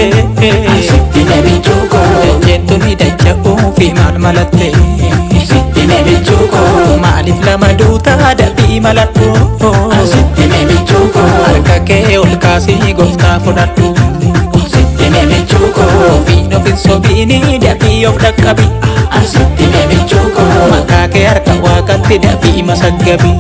malatte. Sitti michuu koo. Dacheen tuni dacha'uu fi maal malatte? Sitti michuu koo. Maaliif lama duutaa dafii maladhu? Sitti michuu koo. Harka kee ol kaasii gooftaa fudhadhu. Sitti michuu koo. Ofiin of hin sobiini, dafii of dhaqqabi. Sitti michuu koo. Maqaa kee harka waaqatti dafii masaggabi.